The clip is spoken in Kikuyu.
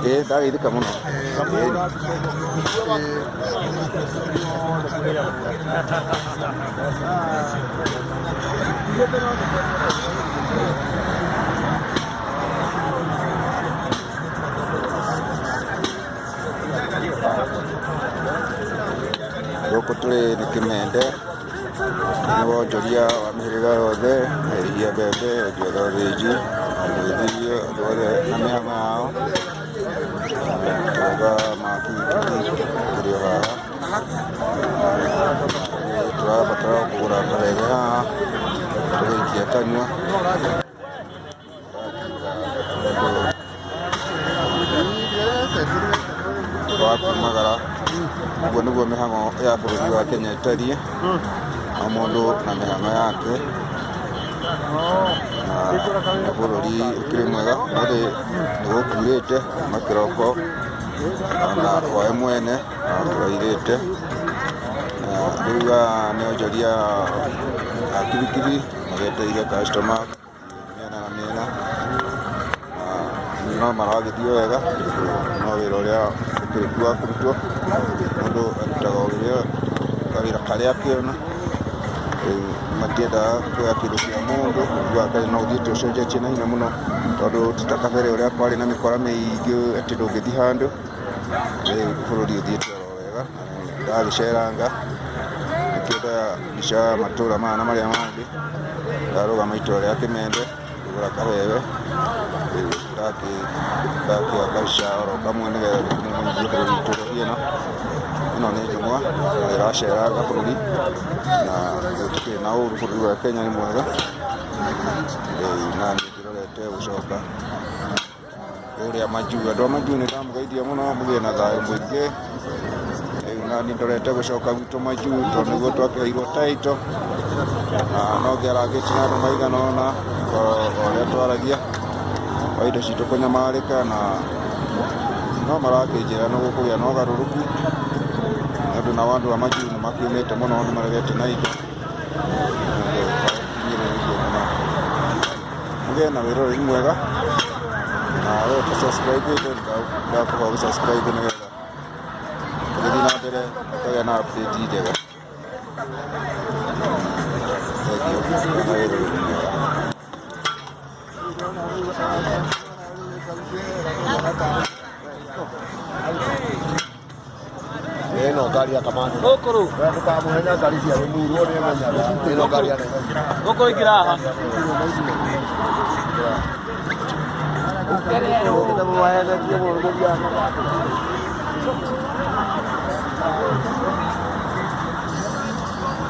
Ĩĩ ndageithĩka mũno. Gũkũ tũrĩ nĩ Kĩmende, nĩ wonjoria wa mĩhĩrĩga yothe, endia mbembe, endia thothĩnji, andũ andũ othe na mĩhang'o yao, maboga ma kibikibi kĩrĩ o haha, tũrabatara o kũgũra karege haha, tũgaikia kanua. Wa kumagara ũguo nĩguo mĩhang'o ya bũrũri wa Kenya ĩtariĩ, o mũndũ na mĩhang'o yake, na nĩ bũrũri ũkĩrĩ mwega, ũmũthĩ nĩ gũkurĩte kuma kĩroko ona we mwene no kũrairĩte, na rĩu aya nĩ onjoria a kibikibi magĩetereire customer. Mĩena na mĩena, na no maragĩthiĩ wega tondũ no wĩra ũrĩa ũkĩrĩ kuo wa kũrutwo, mũndũ arutaga o ũrĩa kawĩra karĩa akĩona, rĩu matiendaga kuoya kĩndũ kĩa mũndũ, ũiguaga no ũthiĩte ũcenjetie na hinya mũno, tondũ ti ta kabere ũrĩa kwarĩ na mĩkora mĩingĩ atĩ ndũngĩthiĩ handũ, rĩu bũrũri ũthiĩte oro wega, ndagĩceranga nĩkĩo ndoya mbica ya matũra maya na marĩa mangĩ, ndarũgama itũra rĩa Kĩmende ngĩgũra kabebe, rĩu ndakĩoya kabica oro kamwe nĩgetha ndĩkĩmũmenyithie bũrũri witũ ũrĩa ũhiana. Ĩno nĩ njũng'wa na ĩraceranga bũrũri na gũtikĩrĩ na ũru, bũrũri wa Kenya nĩ mwega, rĩu naniĩ ndĩrorete gũcoka kũrĩa majuu. Andũ a majuu nĩ ndamũgeithia mũno mũgĩe na thayũ mũingĩ. Rĩu nani ndorete gũcoka gwitũ majuu tondũ nĩguo twakĩheirwo title na no ngĩarangĩtie na andũ maigana ũna o ũrĩa twaragia wa indo citũ kũnyamarĩka na no marakĩnjĩra nĩ gũkũgĩa na ũgarũrũku nĩ ũndũ nao andũ a majuu nĩ makĩũmĩte mũno nĩ maregete na indo. Mũgĩe na wĩroreri mwega na we ũta subscribe ndakũhoya ũ subscribe nĩgetha tũgĩthiĩ na mbere ũkagĩa na update njega. Thengiũ na wĩroreri mwega. Ĩno ngari ya kamande. Gũkũ rũ. We ndũkamũhenya ngari cia Rĩmuru nĩ menyaga. Ĩno ngari ya Nairobi. Gũkũ ingĩra haha. Ũkĩte mũmahenetie mũno nĩ mũthiaga.